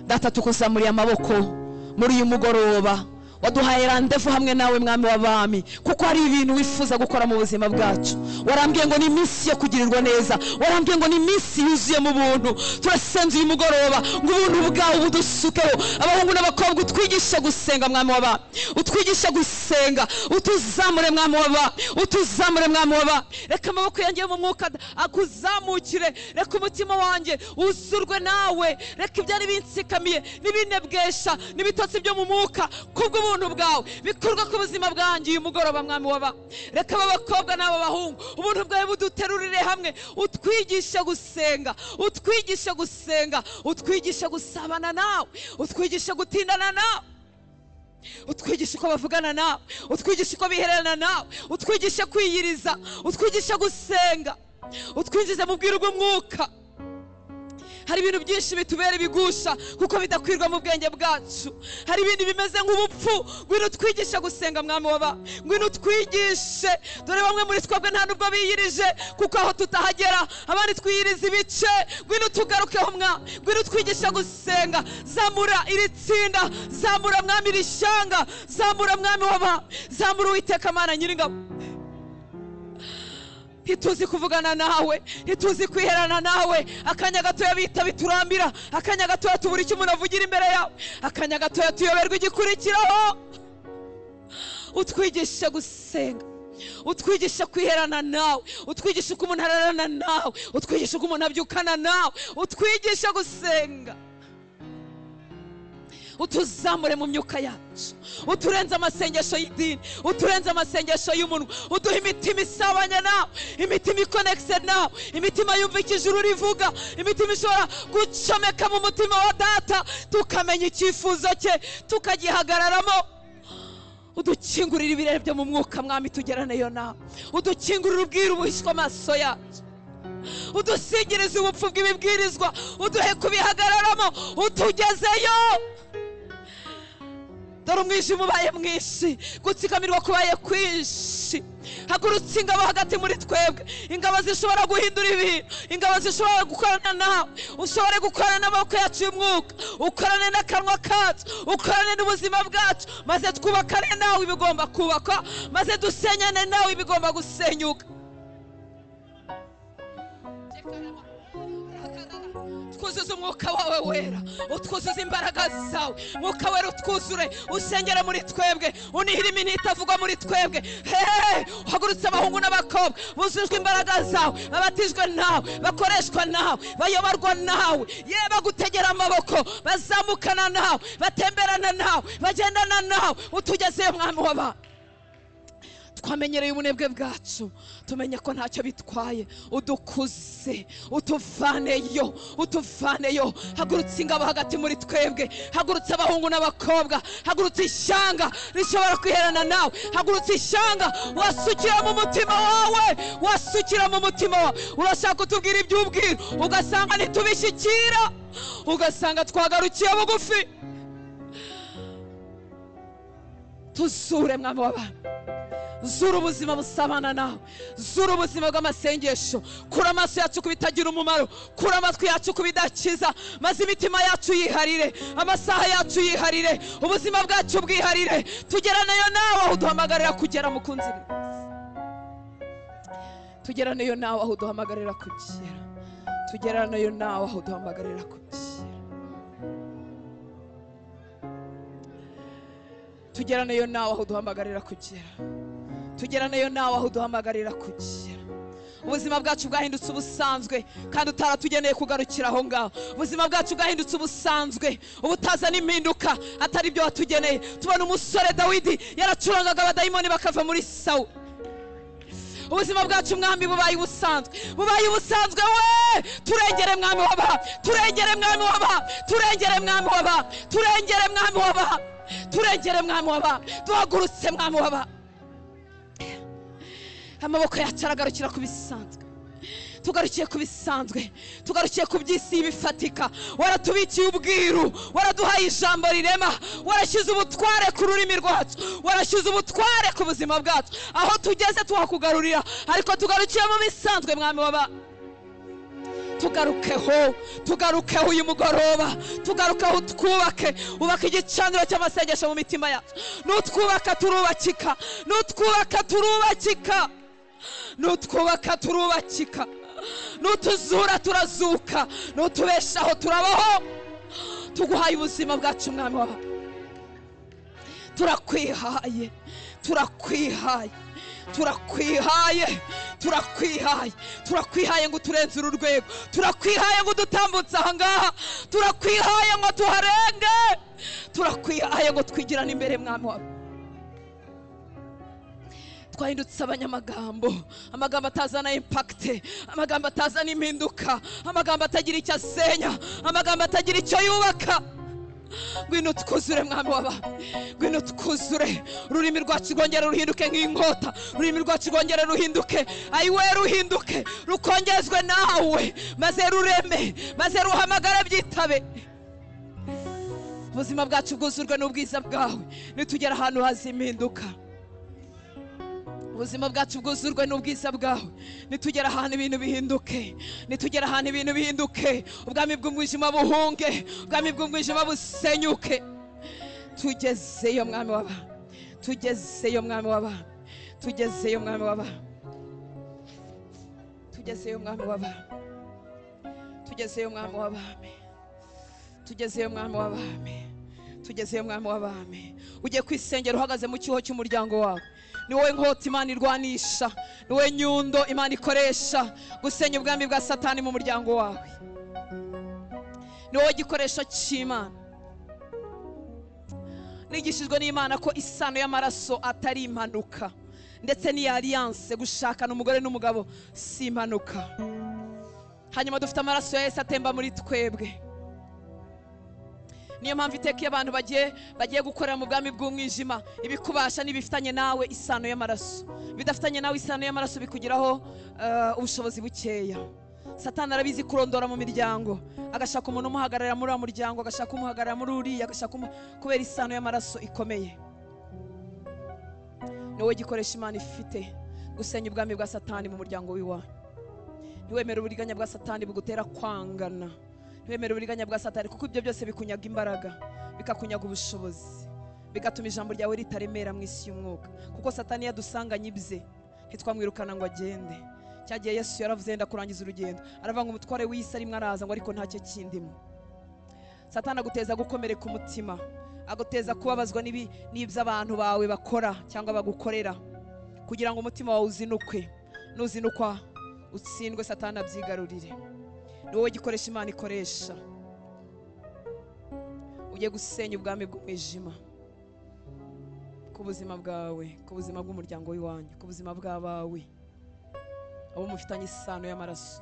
Data, tukuzamuriye amaboko muri uyu mugoroba. Waduhaye randevu hamwe nawe, mwami w'abami, kuko hari ibintu wifuza gukora mu buzima bwacu. Warambwiye ngo ni iminsi yo kugirirwa neza, warambwiye ngo ni iminsi yuzuye mu buntu. Turasenze uyu mugoroba ngo ubuntu bwawe budusukeho. Abahungu n'abakobwa, utwigishe gusenga, mwami w'abami, utwigishe gusenga, utuzamure, mwami w'abami, utuzamure, mwami w'abami. Reka amaboko yanjye yo mu mwuka akuzamukire, reka umutima wanjye uzurwe nawe, reka ibyari binsikamiye n'ibinebwesha n'ibitotsi byo mu mwuka kubw'ubuntu bwawe bikorwa ku buzima bwanjye uyu mugoroba, mwami w'abami. Reka aba bakobwa n'aba bahungu ubuntu bwawe buduterurire hamwe, utwigishe gusenga, utwigishe gusenga, utwigishe gusabana nawe, utwigishe gutindana nawe, utwigishe uko bavugana nawe, utwigishe uko bihererana nawe, utwigishe kwiyiriza, utwigishe gusenga, utwinjize mu bwiru bw'umwuka. Hari ibintu byinshi bitubera ibigusha kuko bidakwirwa mu bwenge bwacu. Hari ibindi bimeze nk'ubupfu. Ngwino utwigishe gusenga, mwami w'abami, ngwino utwigishe. Dore bamwe muri twebwe nta nubwo biyirije kuko aho tutahagera, abandi twiyiriza ibice. Ngwino tugarukeho, mwami, ngwino utwigishe gusenga. Zamura iri tsinda, zamura, mwami, iri shyanga, zamura, mwami w'abami, zamura, Uwiteka Mana Nyiringabo. Ntituzi kuvugana nawe, ntituzi kwiherana nawe. Akanya gatoya bita biturambira, akanya gatoya tubura icyo umuntu avugira imbere yawe, akanya gatoya tuyoberwa igikurikiraho. Utwigishe gusenga, utwigishe kwiherana nawe, utwigishe uko umuntu ararana nawe, utwigishe uko umuntu abyukana nawe, utwigishe gusenga. Utuzamure mu myuka yacu, uturenze amasengesho y'idini, uturenze amasengesho y'umunwa, uduhe imitima isabanya nawe, imitima ikonekise nawe, imitima yumva icyo ijuru rivuga, imitima ishobora gucomeka mu mutima wa Data, tukamenya icyifuzo cye tukagihagararamo. Udukingurire ibirere byo mu mwuka, mwami, tugeraneyo nawe. Udukingurire ubwiru buhishwe amaso yacu, udusigirize ubupfu bw'ibibwirizwa, uduhe kubihagararamo, utugezeyo. Dore umwijima ubaye mwinshi, gutsikamirwa kubaye kwinshi. Hagurutse ingabo hagati muri twebwe, ingabo zishobora guhindura ibintu, ingabo zishobora gukorana nawe. Ushobore gukorana n'amaboko yacu y'umwuka, ukorane n'akanwa kacu, ukorane n'ubuzima bwacu, maze twubakane nawe ibigomba kubakwa, maze dusenyane nawe ibigomba gusenyuka. Twuzuze umwuka wawe wera, utwuzuze imbaraga zawe. Mwuka wera, utwuzure, usengere muri twebwe, unihire iminwa itavugwa muri twebwe. Hehe, uhagurutse abahungu n'abakobwa buzujwe imbaraga zawe, babatijwe nawe, bakoreshwa nawe, bayoborwa nawe, ye bagutegera amaboko, bazamukana nawe, batemberana nawe, bagendana nawe, utugezeyo, mwami w'abami. Twamenyereye ubunebwe bwacu, tumenye ko ntacyo bitwaye. Udukuze, utuvaneyo, utuvaneyo. Hagurutse ingabo hagati muri twebwe, hagurutse abahungu n'abakobwa, hagurutse ishyanga rishobora kwiherana nawe, hagurutse ishyanga wasukira mu mutima wawe, wasukira mu mutima wawe. Urashaka kutubwira iby'ubwiru, ugasanga ntitubishyikira, ugasanga twagarukiye bugufi. Tuzure, mwami w'abami, zura ubuzima busabana nawe, zura ubuzima bw'amasengesho. Kura amaso yacu ku bitagira umumaro, kura amatwi yacu ku bidakiza, maze imitima yacu yiharire, amasaha yacu yiharire, ubuzima bwacu bwiharire, tugeraneyo nawe aho uduhamagarira kugera, mukunzi mwiza. Tugeraneyo nawe aho uduhamagarira kugera, tugeraneyo nawe aho uduhamagarira kugera, tugeraneyo nawe aho uduhamagarira kugera, tugeraneyo nawe aho uduhamagarira kugera. Ubuzima bwacu bwahindutse ubusanzwe, kandi utaratugeneye kugarukira aho ngaho. Ubuzima bwacu bwahindutse ubusanzwe, ubutazana impinduka atari ibyo watugeneye. Tubona umusore Dawidi yaracurangaga abadayimoni bakava muri Sawuli. Ubuzima bwacu, mwami, bubaye ubusanzwe, bubaye ubusanzwe we. Turengere, mwami w'abami, turengere, mwami w'abami, turengere, mwami w'abami, turengere, mwami w'abami, turengere, mwami w'abami. Duhagurutse, mwami w'abami. Amaboko yacu aragarukira ku bisanzwe, tugarukiye ku bisanzwe, tugarukiye ku by'isi bifatika. Waratubikiye ubwiru, waraduhaye ijambo rirema, warashyize ubutware ku rurimi rwacu, warashyize ubutware ku buzima bwacu. Aho tugeze tuhakugarurira, ariko tugarukiye mu bisanzwe, mwami w'abami. Tugarukeho, tugarukeho uyu mugoroba, tugarukeho utwubake, ubaka igicaniro cy'amasengesho mu mitima yacu. Nutwubaka turubakika, nutwubaka turubakika, nutwubaka turubakika, nutuzura turazuka, nutubeshaho turabaho. Tuguhaye ubuzima bwacu mwami wawe, turakwihaye, turakwihaye, turakwihaye, turakwihaye, turakwihaye ngo uturenze uru rwego, turakwihaye ngo udutambutse aha ngaha, turakwihaye ngo tuharenge, turakwihaye ngo twigirane imbere mwami wawe. Twahindutse abanyamagambo, amagambo atazana impact, amagambo atazana impinduka, amagambo atagira icyo asenya, amagambo atagira icyo yubaka. Ngwino twuzure mwami waba, ngwino twuzure, ururimi rwacu rwongere ruhinduke nk'inkota, ururimi rwacu rwongere ruhinduke, ayiwe ruhinduke, rukongezwe nawe, maze rureme, maze ruhamagare byitabe. Ubuzima bwacu bwuzurwe n'ubwiza bwawe, nitugera ahantu hazimpinduka. Ubuzima bwacu bwuzurwe n'ubwiza bwawe, nitugera ahantu ibintu bihinduke, nitugera ahantu ibintu bihinduke, ubwami bw'umwijima buhunge, ubwami bw'umwijima busenyuke. Tugezeyo mwami waba, tugezeyo mwami waba, tugezeyo mwami waba, tugezeyo mwami waba, tugezeyo mwami w'abami, tugezeyo mwami w'abami, tugezeyo mwami w'abami. Ugiye kwisengera uhagaze mu cyuho cy'umuryango wawe, ni wowe nkota Imana irwanisha, ni wowe nyundo Imana ikoresha gusenya ubwami bwa Satani mu muryango wawe, ni wowe gikoresho cy'Imana. Nigishijwe n'Imana ko isano y'amaraso atari impanuka, ndetse n'iya alliance gushakana umugore n'umugabo si impanuka. Hanyuma dufite amaraso ya Yesu atemba muri twebwe. Niyo mpamvu iteka iyo abantu bagiye gukorera mu bwami bw'umwijima, ibikubasha n'ibifitanye nawe isano y'amaraso, bidafitanye nawe isano y'amaraso bikugiraho ubushobozi bukeya. Satani arabizi kurondora mu miryango, agashaka umuntu umuhagararira muri uwo muryango, agashaka umuhagararira muri uriya, agashaka kubera isano y'amaraso ikomeye. Ni wowe gikoresha Imana ifite gusenya ubwami bwa Satani mu muryango w'iwawe. Ntiwemere uburiganya bwa Satani bugutera kwangana, ntiwemere uburiganya bwa Satani, kuko ibyo byose bikunyaga imbaraga, bikakunyaga ubushobozi, bigatuma ijambo ryawe ritaremera mu isi y'umwuka. Kuko Satani yadusanganye ibye, ntitwamwirukana ngo agende. Cyagiye Yesu yaravuze yenda kurangiza urugendo, aravuga ngo umutware w'isi arimo araza, ngo ariko ntacyo kindimo. Satani aguteza gukomereka umutima, aguteza kubabazwa n'ibyo abantu bawe bakora cyangwa bagukorera, kugira ngo umutima wawe uzinukwe. Nuzinukwa utsindwe, Satani abyigarurire. Ni wowe gikoresha Imana ikoresha. Ugiye gusenya ubwami bw'umwijima ku buzima bwawe, ku buzima bw'umuryango w'iwanyu, ku buzima bw'abawe, abo mufitanye isano y'amaraso,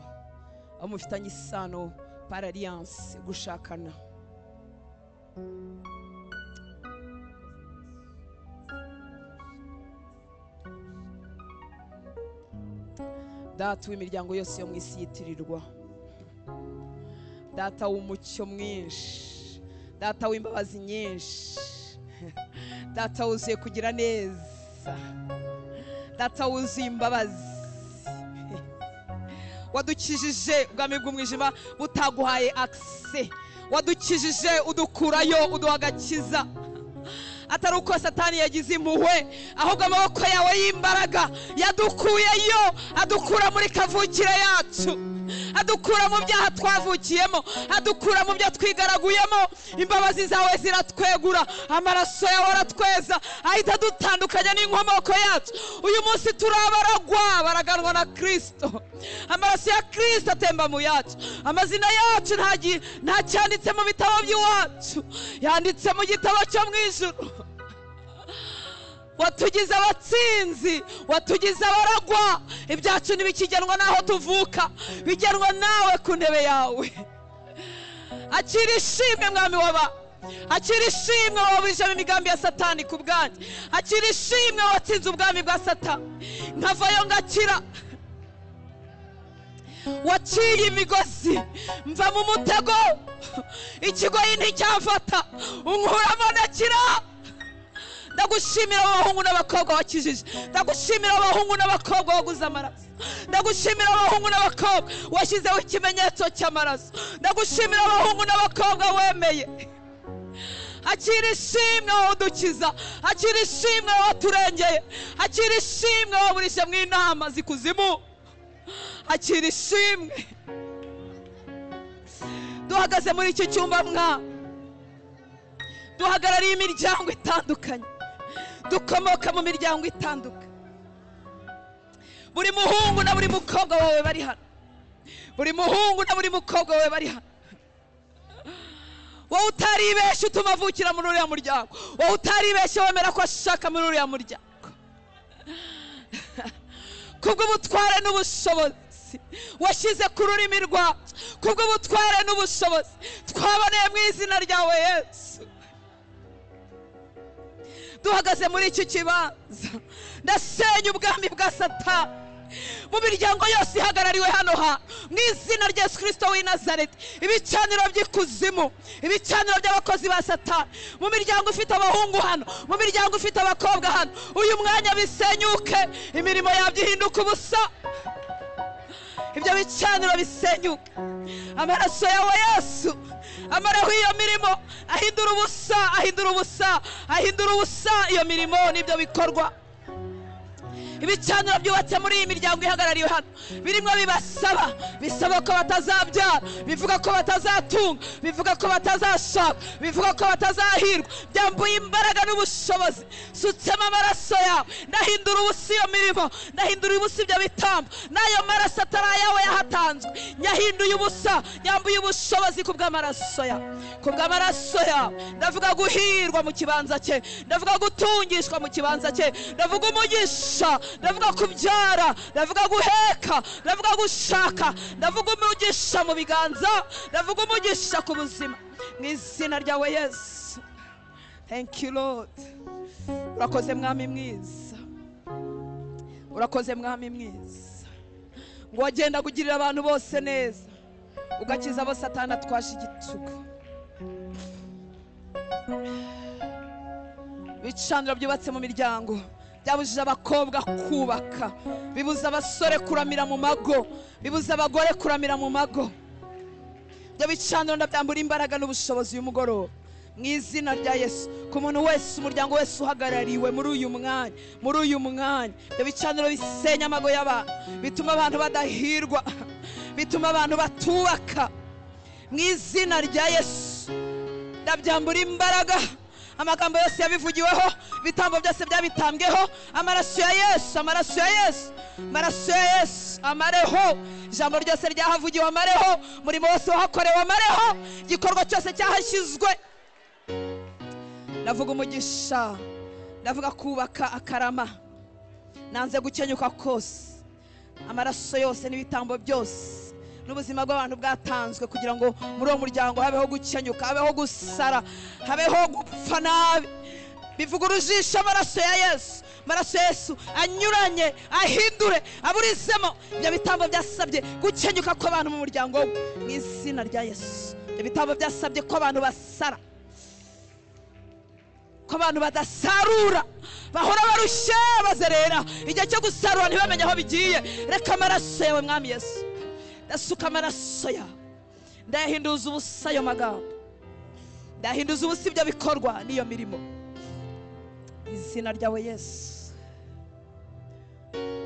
abo mufitanye isano par alliance gushakana. Data w'imiryango yose yo mu isi yitirirwa, Data w'umucyo mwinshi, Data w'imbabazi nyinshi, Data wuzuye kugira neza, Data wuzuye imbabazi, wadukijije ubwami bw'umwijima butaguhaye akse, wadukijije udukurayo, uduha agakiza. Atari uko Satani yagize impuhwe, ahubwo amaboko yawe y'imbaraga yadukuyeyo, adukura muri kavukire yacu, adukura mu byaha twavukiyemo, adukura mu byo twigaraguyemo. Imbabazi zawe ziratwegura, amaraso yawe aratweza, ahita adutandukanya n'inkomoko yacu. Uyu munsi turabaragwa, baraganwa na Kristo. Amaraso ya Kristo atemba mu yacu. Amazina yacu ntacyanditse mu bitabo by'iwacu, yanditse mu gitabo cyo mu ijuru. Watugize abatsinzi, watugize abaragwa. Ibyacu ntibikigenwa n'aho tuvuka, bigenwa nawe ku ntebe yawe. Akira ishimwe mwami waba, akira ishimwe wabujije imigambi ya Satani ku bwanjye, akira ishimwe watsinze ubwami bwa Satani, nkavayo ngakira. Waciye imigozi mva mu mutego, ikigoyi nticyamfata, unkuramo ndakira. Ndagushimira abahungu n'abakobwa wakijije, ndagushimira abahungu n'abakobwa waguze amaraso. Ndagushimira abahungu n'abakobwa washyizeho ikimenyetso cy'amaraso. Ndagushimira abahungu n'abakobwa wemeye. Akira ishimwe wowe udukiza, akira ishimwe wowe uturengeye, akira ishimwe wowe uburishe mu inama zikuzimu, akira ishimwe. Duhagaze muri iki cyumba mwa, duhagarariye imiryango itandukanye, dukomoka mu miryango itandukanye. Buri muhungu na buri mukobwa wawe bari hano, buri muhungu na buri mukobwa wawe bari hano. Wowe utaribeshye utuma avukira muri uriya muryango, wowe utaribeshye wemera ko ashaka muri uriya muryango, kubw'ubutware n'ubushobozi washyize ku rurimi rwacu, kubw'ubutware n'ubushobozi twaboneye mu izina ryawe Yesu. Duhagaze muri iki kibanza, ndasenya ubwami bwa Satani mu miryango yose ihagarariwe hano ha mu izina rya Yesu Kristo w'i Nazareti. Ibicaniro by'ikuzimu, ibicaniro by'abakozi ba Satani mu miryango ifite abahungu hano, mu miryango ifite abakobwa hano, uyu mwanya bisenyuke, imirimo yabyo ihinduka ubusa. Ibyo bicaniro bisenyuke, amaraso yawe Yesu amaraho iyo mirimo, ahindura ubusa, ahindura ubusa, ahindura ubusa iyo mirimo n'ibyo bikorwa. Ibicaniro byubatse muri iyi miryango ihagarariwe hano birimo bibasaba, bisaba ko batazabyara, bivuga ko batazatunga, bivuga ko batazashaka, bivuga ko batazahirwa. Byambuye imbaraga n'ubushobozi, sutsemo amaraso yawe, ndahindura ubusa iyo mirimo, ndahindura ubusa ibyo bitambo, n'ayo maraso atari ayawe yahatanzwe nyahinduye ubusa, nyambuye ubushobozi kubw'amaraso yawe, kubw'amaraso yawe. Ndavuga guhirwa mu kibanza cye, ndavuga gutungishwa mu kibanza cye, ndavuga umugisha, ndavuga kubyara, ndavuga guheka, ndavuga gushaka, ndavuga umugisha mu biganza, ndavuga umugisha ku buzima mu izina ryawe Yesu. Thank you Lord. Urakoze mwami mwiza, urakoze mwami mwiza. Ngo wagenda kugirira abantu bose neza, ugakiza abo Satani atwaje igitugu. Ibicaniro byubatse mu miryango byabujije abakobwa kubaka, bibuza abasore kuramira mu mago, bibuza abagore kuramira mu mago. Ibyo bicaniro ndabyambura imbaraga n'ubushobozi uyu mugoroba mu izina rya Yesu. Ku muntu wese, umuryango wese uhagarariwe muri uyu mwanya, muri uyu mwanya, ibyo bicaniro bisenya amago y'abantu, bituma abantu badahirwa, bituma abantu batubaka. Mu izina rya Yesu ndabyambura imbaraga. Amagambo yose yabivugiweho, ibitambo byose byabitambweho, amaraso ya Yesu, amaraso ya Yesu, amaraso ya Yesu amareho. Ijambo ryose ryahavugiwe amareho, umurimo wose wahakorewe amareho, igikorwa cyose cyahashyizwe. Ndavuga umugisha, ndavuga kubaka akarama, nanze gukenyuka kose. Amaraso yose n'ibitambo byose n'ubuzima bw'abantu bwatanzwe kugira ngo muri uwo muryango habeho gukenyuka, habeho gusara, habeho gupfa nabi. Bivuga urujisho amaraso ya Yesu, amaraso ya Yesu anyuranye, ahindure, aburizemo ibyo bitambo byasabye gukenyuka kw'abantu mu muryango we mu izina rya Yesu. Ibyo bitambo byasabye ko abantu basara, ko abantu badasarura, bahora barushye bazerera, igihe cyo gusarura ntibamenye aho bigiye. Reka amaraso yawe mwami Yesu, ndasuka amaraso yawe, ndayahinduza ubusa ayo magambo, ndayahinduza ubusa ibyo bikorwa n'iyo mirimo, izina ryawe Yesu.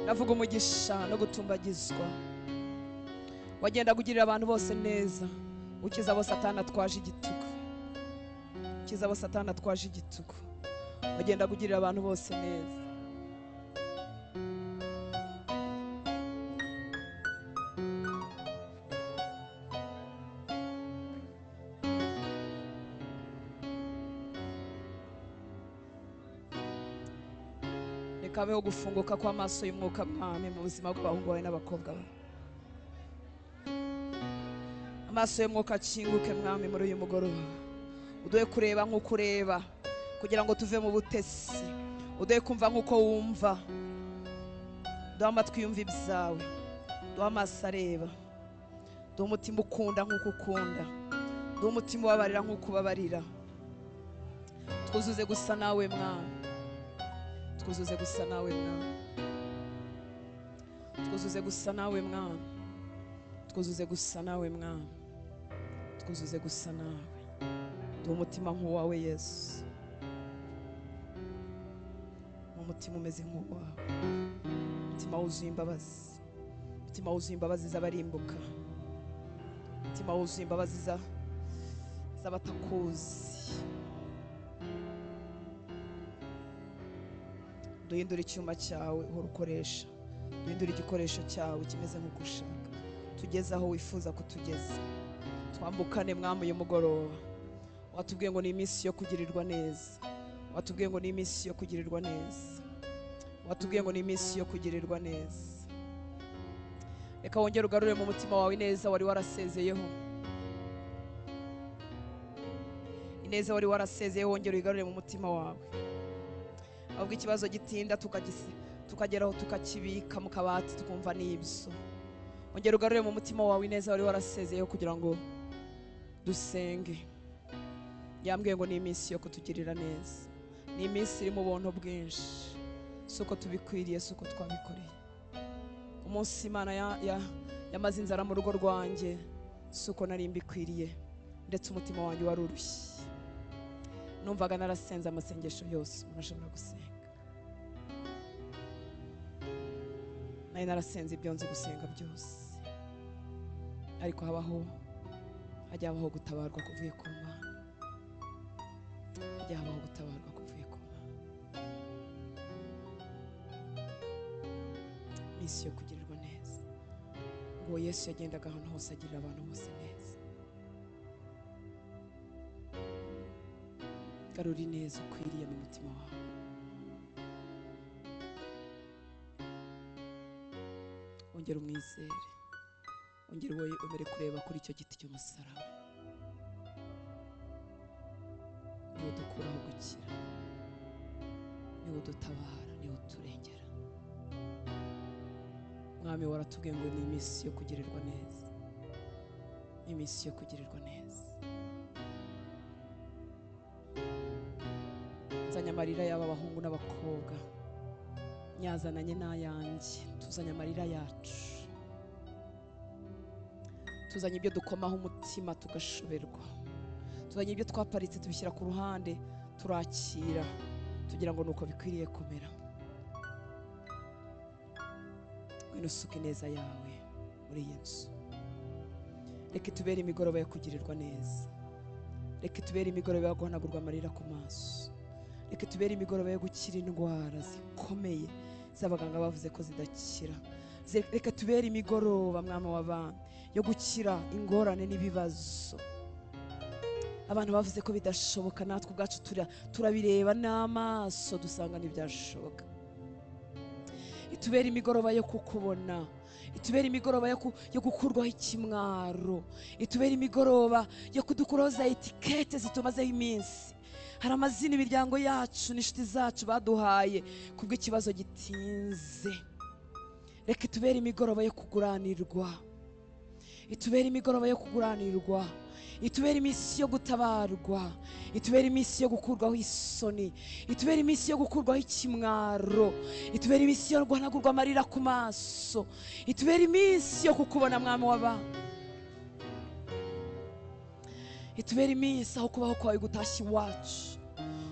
Ndavuga umugisha no gutumbagizwa. Wagenda kugirira abantu bose neza, ukiza abo Satani atwaje igitugu, ukiza abo Satani atwaje igitugu. Wagenda kugirira abantu bose neza. Kabeho gufunguka kw'amaso y'umwuka mwami mu buzima bw'abahungu bawe n'abakobwa bawe. Amaso y'umwuka akinguke mwami muri uyu mugoroba, uduhe kureba nk'uko ureba kugira ngo tuve mu butesi, uduhe kumva nk'uko wumva, duhe amatwi yumva ibyawe, duhe amaso areba, duhe umutima ukunda nk'uko ukunda, duhe umutima ubabarira nk'uko ubabarira. Twuzuze gusa nawe mwami, twuzuze gusa nawe mwami. Twuzuze gusa nawe Mwami, twuzuze gusa nawe Mwami, twuzuze gusa nawe. Duhe umutima nk'uwawe Yesu, umutima umeze nk'uwawe, umutima wuzuye imbabazi, umutima wuzuye imbabazi z'abarimbuka, umutima wuzuye imbabazi z'abatakuzi. Duhindure icyuma cyawe uhora ukoresha, duhindure igikoresho cyawe kimeze nk'uko ushaka, tugeze aho wifuza kutugeza. Twambukane Mwami uyu mugoroba. Watubwiye ngo ni iminsi yo kugirirwa neza, watubwiye ngo ni iminsi yo kugirirwa neza, watubwiye ngo ni iminsi yo kugirirwa neza. Reka wongere ugarure mu mutima wawe ineza wari warasezeyeho, ineza wari warasezeyeho wongere uyigarure mu mutima wawe. Ahubwo ikibazo gitinda tukageraho tukakibika mu kabati tukumva n'ibyo. Wongere ugarure mu mutima wawe ineza wari warasezeyeho kugira ngo dusenge. Yambwiye ngo ni iminsi yo kutugirira neza, ni iminsi iri mu buntu bwinshi, si uko tubikwiriye, si uko twabikoreye. Umunsi Imana yamaze inzara mu rugo rwanjye, si uko nari mbikwiriye, ndetse umutima wanjye wari urushye. Numvaga narasenze amasengesho yose umuntu ashobora gusenga, nari narasenze ibyo nzi gusenga byose, ariko habaho, hajya habaho gutabarwa kuvuye ku Mana, hajya habaho gutabarwa kuvuye ku Mana. Iminsi yo kugirirwa neza. Ngo Yesu yagendaga ahantu hose agirira abantu bose neza. Garura ineza ukwiriye mu mutima wawe. Ongera umwizere, ongera wemere kureba kuri icyo giti cy'umusaraba. Niwe udukuraho gukira, niwe udutabara, niwe uturengera. Mwami waratubwiye ngo ni iminsi yo kugirirwa neza, ni iminsi yo kugirirwa neza. Nzanye amarira y'aba bahungu n'abakobwa, nyazananye n'ayanjye. Tuzanye amarira yacu, tuzanye ibyo dukomaho umutima tugashoberwa, tuzanye ibyo twaparitse tubishyira ku ruhande turakira tugira ngo nuko bikwiriye kumera. Ngwino usuke ineza yawe muri iyi nzu. Reka itubere imigoroba yo kugirirwa neza, reka itubere imigoroba yo guhanagurwa amarira ku maso, reka itubere imigoroba yo gukira indwara zikomeye z'abaganga bavuze ko zidakira. Reka tubere imigoroba Mwami w'abami yo gukira ingorane n'ibibazo abantu bavuze ko bidashoboka, natwe ubwacu turabireba n'amaso dusanga ntibyashoboka. Itubere imigoroba yo kukubona, itubere imigoroba yo gukurwaho ikimwaro, itubere imigoroba yo kudukuraho za etikete zitumazeho iminsi. Hari amazina imiryango yacu n'inshuti zacu baduhaye kubw'ikibazo gitinze. Reka itubere imigoroba yo kuguranirwa, itubere imigoroba yo kuguranirwa, itubere iminsi yo gutabarwa, itubere iminsi yo gukurwaho isoni, itubere iminsi yo gukurwaho ikimwaro, itubere iminsi yo guhanagurwa amarira ku maso, itubere iminsi yo kukubona Mwami w'abami. Itubere iminsi aho kubaho kwawe gutashye iwacu,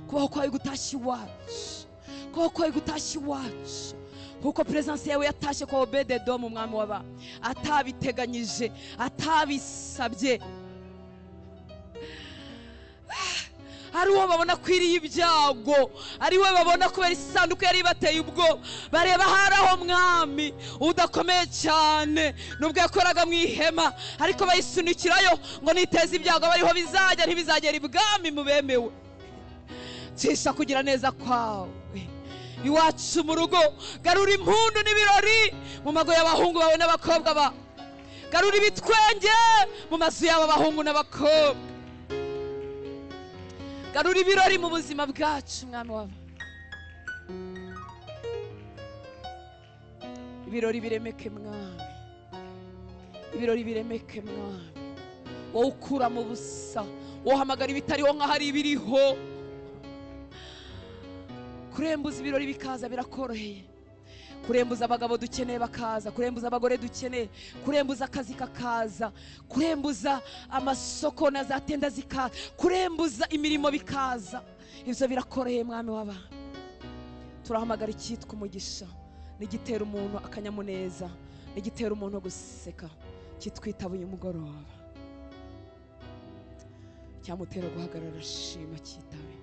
kubaho kwawe gutashye iwacu, kubaho kwawe gutashye iwacu. Kuko presence yawe yatashye kwa Obededomu Mwami w'abami, atabiteganyije, atabisabye. Ari uwo babona kwiriye ibyago, ari we babona kubera isanduku yari ibateye ubwoba, bareba hari aho Mwami udakomeye cyane nubwo yakoraga mu ihema, ariko bayisunikirayo ngo niteze ibyago bariho bizajya, ntibizagera ibwami mu bemewe. Cisha kugira neza kwawe iwacu mu rugo, garura impundu n'ibirori mu mago y'abahungu bawe n'abakobwa ba, garura ibitwenge mu mazu y'aba bahungu n'abakobwa, garura ibirori mu buzima bwacu Mwami w'abami. Ibirori biremeke Mwami, ibirori biremeke Mwami. Wowe ukura mu busa, wohamagara ibitariho nk'ahari ibiriho. Kurembuza ibirori bikaza birakoroheye, Kurembuza abagabo dukeneye bakaza, kurembuza abagore dukeneye, kurembuza akazi kakaza, kurembuza amasoko na za tenda zikaza, kurembuza imirimo bikaza. Ibyo birakoreye mwami w'abantu. Turahamagara icyitwa umugisha, n'igitera umuntu akanyamuneza, n'igitera umuntu guseka, kitwitaba uyu mugoroba, cyamutera guhagarara ashima cyitabe,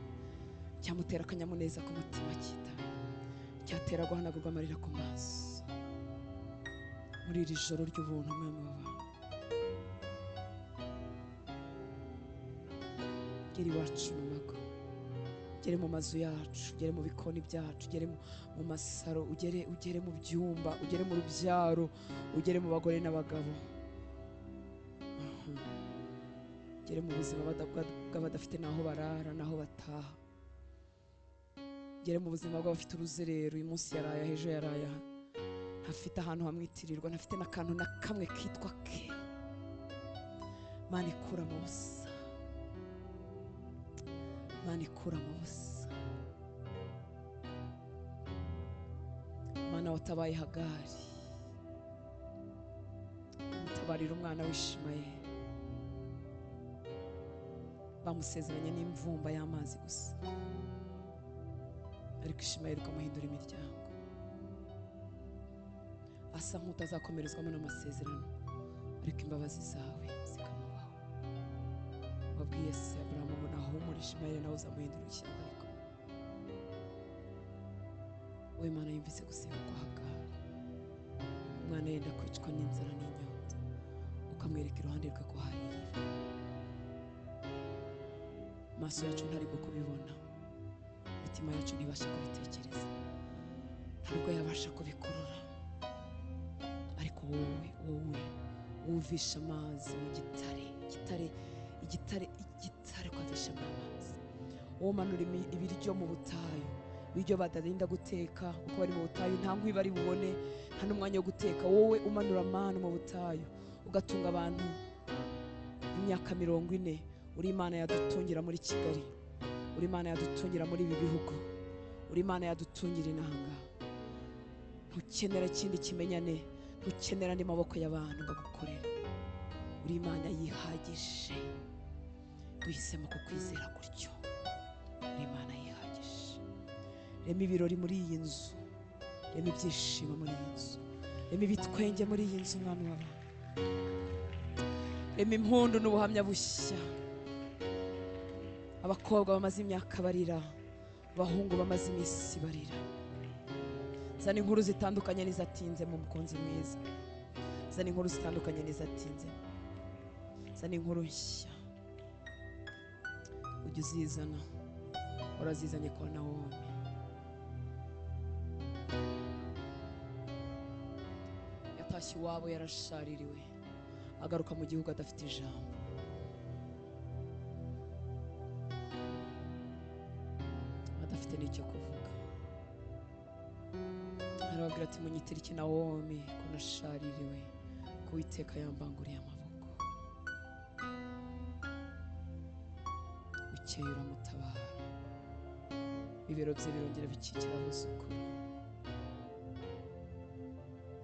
cyamutera akanyamuneza ku mutima cyitabe, cyatera guhanagurwa amarira ku maso. Muri iri joro ry'ubuntu mwami w'abantu, gera iwacu mu mago, ugere mu mazu yacu, ugere mu bikoni byacu, ugere mu masaro, ugere mu byumba, ugere mu rubyaro, ugere mu bagore n'abagabo, ugere mu buzima bw'abadafite n'aho barara n'aho bataha, ugere mu buzima bw'abafite uruzerero, uyu munsi yaraya ejo yaraya, ntafite ahantu hamwitirirwa, ntafite n'akantu na kamwe kitwa ke. Mana ikura mu busa, Mana ikura mu busa. Mana watabaye Hagari, umutabarira umwana w'Ishimayeli, bamusezeranye n'imvumba y'amazi gusa, ariko Ishimayeli ukamuhindura imiryango. Asa nk'utazakomerezwamo n'amasezerano, ariko imbabazi zawe zikamubaho. Wabwiye se Aburahamu ngo nahumure Ishimayeli nawe uzamuhindura ishyanga rikomeye. Wowe Mana yumvise gusenga kwa Hagari, umwana yenda kwicwa n'inzara n'inyota, ukamwereka iruhande rwe ko hari iriba. Amaso yacu ntaribwo kubibona, imitima yacu ntibasha kubitekereza, ntabwo yabasha kubikurura, ariko wowe wumvisha amazi mu gitare, igitare igitare igitare ukavishamo amazi. Wowe umanura ibiryo mu butayu, ibiryo badarinda guteka kuko bari mu butayu, nta nkwi bari bubone, nta n'umwanya wo guteka. Wowe umanura amanu mu butayu ugatunga abantu imyaka 40. Uri Imana yadutungira muri Kigali, uri Imana yadutungira muri ibi bihugu, uri Imana yadutungira inanga. Ntukenera ikindi kimenyane, ntukenera andi maboko y'abantu ngo agukorere. Uri Imana yihagije, duhisemo kukwizera gutyo. Uri Imana yihagije. Rema ibirori muri iyi nzu, rema ibyishimo muri iyi nzu, rema ibitwenge muri iyi nzu mwami w'abantu, rema impundu n'ubuhamya bushya. Abakobwa bamaze imyaka barira, abahungu bamaze iminsi barira. Zana inkuru zitandukanye n'izatinze mu mukunzi mwiza, zana inkuru zitandukanye n'izatinze, zana inkuru nshya. Ujye uzizana, warazizanye kwa Nawomi. Yatashye iwabo yarashaririwe, agaruka mu gihugu adafite ijambo. Adafite n'icyo kuvuga. Arababwira ati munyitire iki Nawomi ko nashaririwe, ko Uwiteka yambanguriye amaboko. Bukeye uramutabara, ibibero bye birongera bikikira abuzukuru,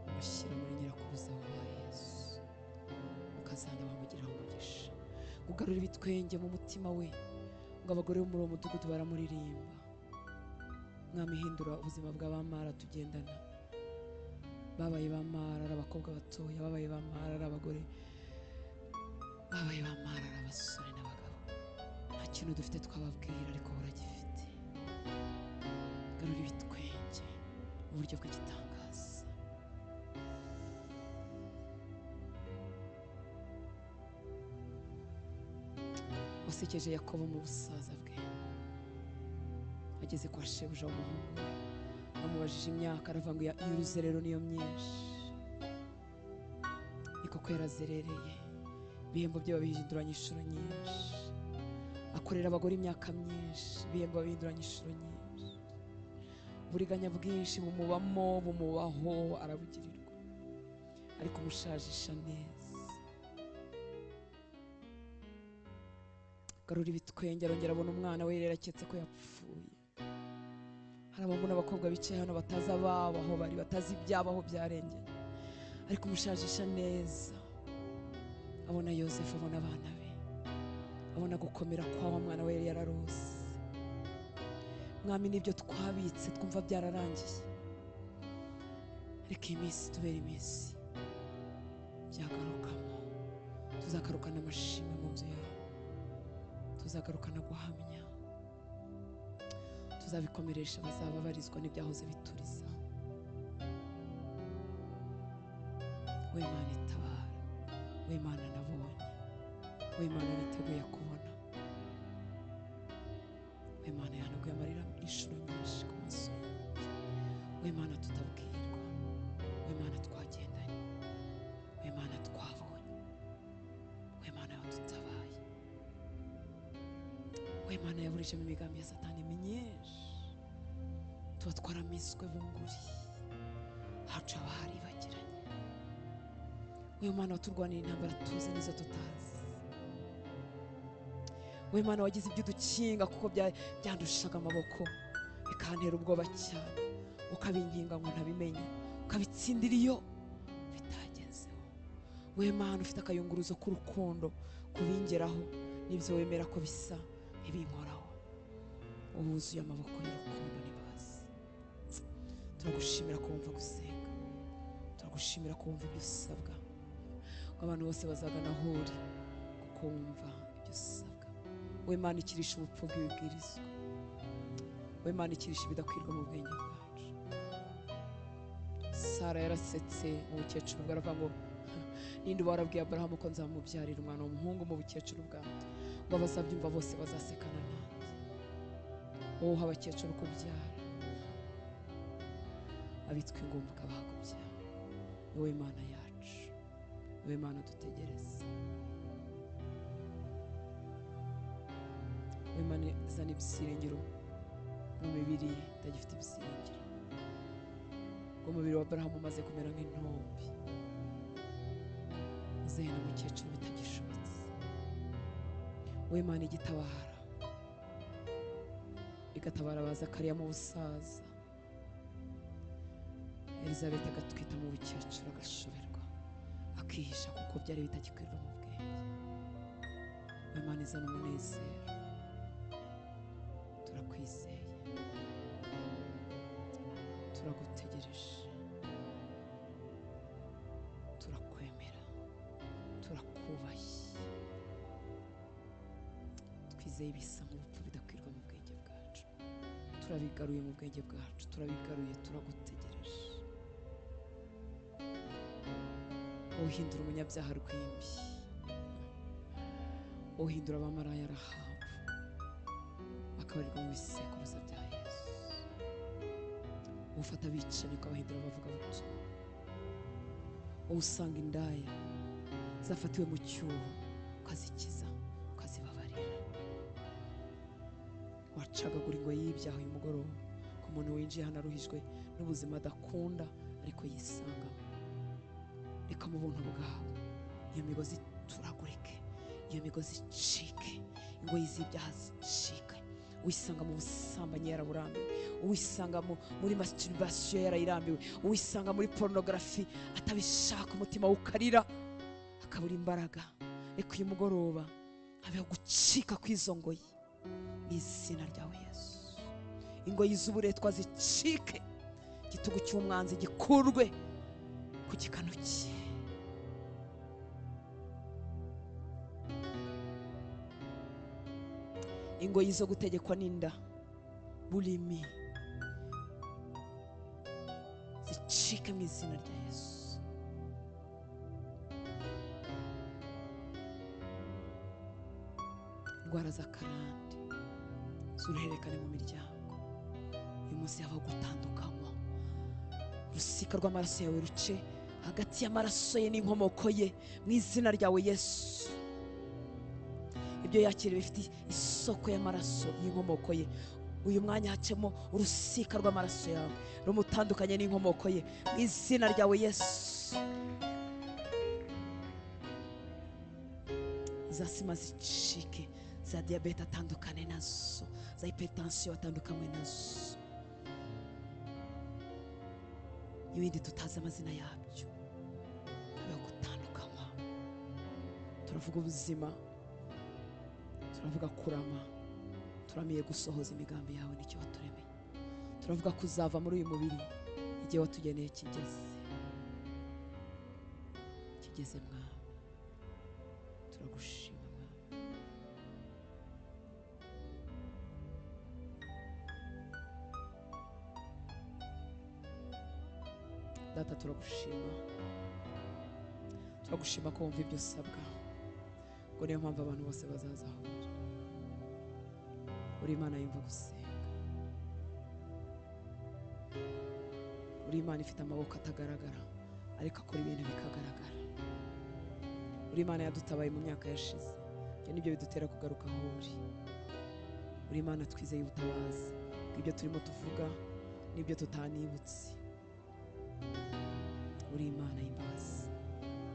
umushyira muri nyirakuruza wa Yesu, ukazana bamugiraho umugisha. Ugarura ibitwenge mu mutima we, ngo abagore bo muri uwo mudugudu baramuririmba. Mwami hindura ubuzima bw'abamara tugendana, babaye bamara ari abakobwa batoya, babaye bamara ari abagore, babaye bamara ari abasore n'abagabo. Nta kintu dufite twababwira, ariko uragifite. Garura ibitwenge mu buryo bw'igitangaza. Wasekeje Yakobo mu busaza bwe, ageze kwa shebuja w'umuhungu we, bamubajije imyaka, aravuga ngo y'uruzerero niyo myinshi. Ni koko yarazerereye, ibihembo bye babihinduranya inshuro nyinshi. Akorera abagore imyaka myinshi, ibihembo babihinduranya inshuro nyinshi. Uburiganya bwinshi bumubamo, bumubaho, arabugirirwa, ariko umushajisha neza. Garura ibitwenge, arongera abona umwana we, yari yaraketse ko yapfuye. Hari abahungu n'abakobwa bicaye hano batazi ababo aho bari, batazi ibyabo aho byarengeye, ariko umushajisha neza abona Yosefu, abona abana be, abona gukomera kwa wa mwana we yari yararose. Mwami, n'ibyo twabitse twumva byararangiye, ariko iyi minsi tubera iminsi byagarukamo. Tuzagarukana amashimwe mu nzu yawe, tuzagarukana guhamya, tuzabikomeresha abazababarizwa n'ibyahoze bituriza. We Mana itabara, we Mana nabonye, we Mana niteguye kubona, we Mana yahanaguye amarira inshuro nyinshi ku maso yanjye, we Mana tutabwirwa, we Mana twagendanye, we Mana twabonye, we Mana yadutabaye, we Mana yaburijemo imigambi ya Satani myinshi, tuba twaramiswe bunguri, hacu haba haribagiranye. We Mana waturwanira intambara tuzi n'izo tutazi, we Mana wagize ibyo udukinga kuko byandushaga amaboko bikantera ubwoba cyane, ukabinkinga ngo ntabimenye, ukabitsindira iyo bitagezeho. We Mana ufite akayunguruzo k'urukundo kubingeraho n'ibyo wemera ko bisa ntibinkoraho, wuzuye amaboko y'urukundo n'imbabazi. Turagushimira ko wumva gusenga, turagushimira ko wumva ibyo usabwa, ngo abantu bose bazagana aho uri kuko wumva ibyo usabwa. We Mana ikirisha ubupfu bw'ibibwirizwa, we Mana ikirisha ibidakwirwa mu bwenge bwacu. Sara yarasetse mu bukecuru bwe, aravuga ngo ninde warabwiye Aburahamu ko nzamubyarira umwana w'umuhungu mu bukecuru bwanjye, ngo abazabyumva bose bazasekana nanjye. Wowe uha abakecuru kubyara, abitwa ingumba ukabaha kubyara. Ni wowe Mana yacu, ni wowe Mana dutegereza. We Mana izana ibyiringiro mu mibiri itagifite ibyiringiro, ngo umubiri wa Aburahamu umaze kumera nk'intumbi, muzehe na mukecuru bitagishobotse. We Mana igitabara, igatabara ba Zakariya mu busaza, Elizabeth agatwita mu bukecuru agashoberwa, akihisha kuko byari bitagikwirwa mu bwenge. We Mana izana umunezero, turakwizeye, turagutegereje, turakwemera, turakubaye. Twizeye ibisa nk'ubupfu bidakwirwa mu bwenge bwacu, turabigaruye mu bwenge bwacu, turabigaruye, turagutegereje. Uhindura umunyabyaha rwimbi, uhindura abamaraya Rahabu bakabarirwa mu bisekuruza bya Yesu, ufata abicanyi ukabahindura abavugabutumwa, usanga indaya zafatiwe mu cyuho ukazikiza, ukazibabarira. Wacagagura ingoyi y'ibyaha uyu mugoroba ku muntu winjiye hano aruhijwe n'ubuzima adakunda ariko yisangamo. Reka mu buntu bwawe iyo migozi turagurike, iyo migozi icike, ingoyi z'ibyaha zicike. Uwisanga mu busambanyi yaraburambiwe, uwisanga muri masturbation yarayirambiwe, uwisanga muri pornography atabishaka, umutima ukarira akabura imbaraga. Reka uyu mugoroba habeho gucika kw'izo ngoyi mu izina ryawe Yesu. Ingoyi z'uburetwa zicike, igitugu cy'umwanzi gikurwe ku gikano cye. Ingoyi zo gutegekwa n'inda, bulimi, zicike mu izina rya Yesu. Indwara z'akarande z'uruhererekane mu miryango, uyu munsi habaho gutandukanywa. Urusika rw'amaraso yawe ruce hagati y'amaraso ye n'inkomoko ye mu izina ryawe Yesu. Ibyo yakiriye bifite isoko y'amaraso y'inkomoko ye, uyu mwanya hacemo urusika rw'amaraso yawe rumutandukanye n'inkomoko ye mu izina ryawe Yesu. Za sima zicike, za diyabete atandukane nazo, za hypertension atandukanywe nazo. Ibindi tutazi amazina yabyo. Habeho gutandukanywa. Turavuga ubuzima, turavuga kurama, turamiye gusohoza imigambi yawe nicyo waturemeye. Turavuga kuzava muri uyu mubiri igihe watugeneye kigeze. Kigeze Mwami. Turagushima Mwami. Data turagushima. Turagushima ko wumva ibyo usabwa. Ngo niyo mpamvu abantu bose bazaza aho uri. Uri Imana yumva gusenga. Uri Imana ifite amaboko atagaragara ariko akora ibintu bikagaragara. Uri Imana yadutabaye mu myaka yashize. Ibyo nibyo bidutera kugaruka aho uri. Uri Imana twizeye ubutabazi bw'ibyo turimo tuvuga n'ibyo tutanibutse. Uri Imana y'imbabazi.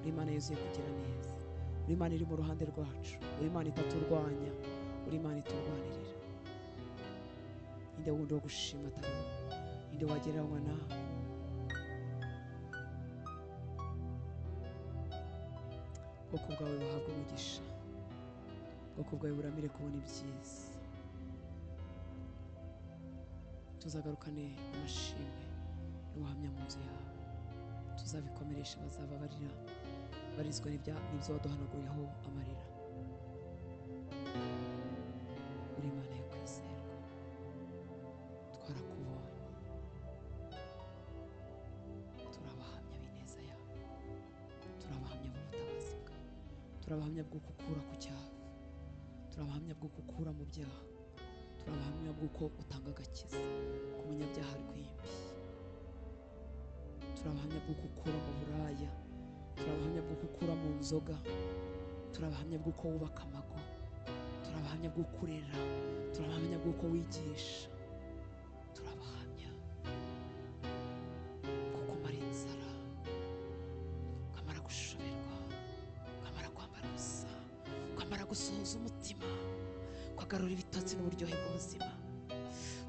Uri Imana yuzuye kugira neza. Uri Imana iri mu ruhande rwacu. Uri Imana itaturwanya. Uri Imana iturwanirira. Ninde wundi wo gushima atari wowe? Ninde wagereranywa nawe? Ubwoko bwawe buhabwe umugisha. Ubwoko bwawe buramire kubona ibyiza. Tuzagarukane amashimwe n'ubuhamya mu nzu yawe. Tuzabikomeresha bazaba barira barizwa n'ibyo waduhanaguriyeho amarira. Uri Imana yo kwizerwa. Twarakubonye. Turabahamya b'ineza yawe. Turabahamya b'ubutabazi bwawe. Turabahamya bwo gukura ku cyaha. Turabahamya bwo gukura mu byaha. Turabahamya bw'uko utanga agakiza ku munyabyaha rwimbi. Turabahamya bwo gukura mu buraya. Turabahamya bwo gukura mu nzoga. Turabahamya bw'uko wubaka amago. Turabahamya bwo kurera. Turabahamya bw'uko wigisha. Turabahamya bwo kumara inzara, ukamara gushoberwa, ukamara kwambara ubusa, ukamara gusohoza umutima, ukagarura ibitotsi n'uburyohe bw'ubuzima.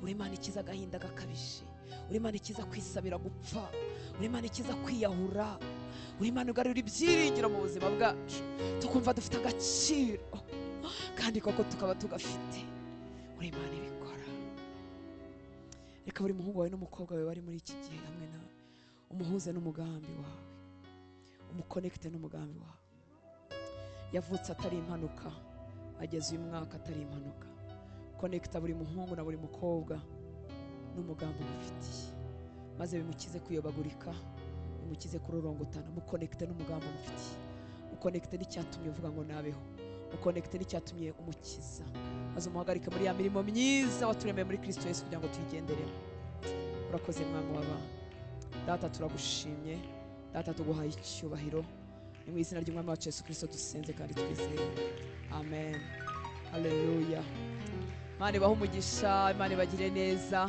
Uri Imana ikiza agahinda gakabije. Uri Imana ikiza kwisabira gupfa. Uri Imana ikiza kwiyahura. Uri Imana ugarura ibyiringiro mu buzima bwacu, tukumva dufite agaciro kandi koko tukaba tugafite. Uri Imana ibikora. Reka buri muhungu wawe n'umukobwa wawe bari muri iki gihe hamwe nawe, umuhuze n'umugambi wawe, umukonekite n'umugambi wawe. Yavutse atari impanuka, ageze uyu mwaka atari impanuka. Konekita buri muhungu na buri mukobwa n'umugambi umufitiye, maze bimukize kuyobagurika, bimukize kurorongotana. Mukonekite n'umugambi umufitiye, mukonekite n'icyatumye uvuga ngo nabeho, mukonekite n'icyatumye umukiza, maze umuhagarike muri ya mirimo myiza waturemeye muri Kristo Yesu kugira ngo tuyigenderemo. Urakoze Mwami w'abana. Data turagushimye. Data tuguhaye icyubahiro. Ni mu izina ry'Umwami wacu Yesu Kristo dusenze kandi twizeye. Amen. Haleluya. Imana ibahe umugisha, Imana ibagire neza.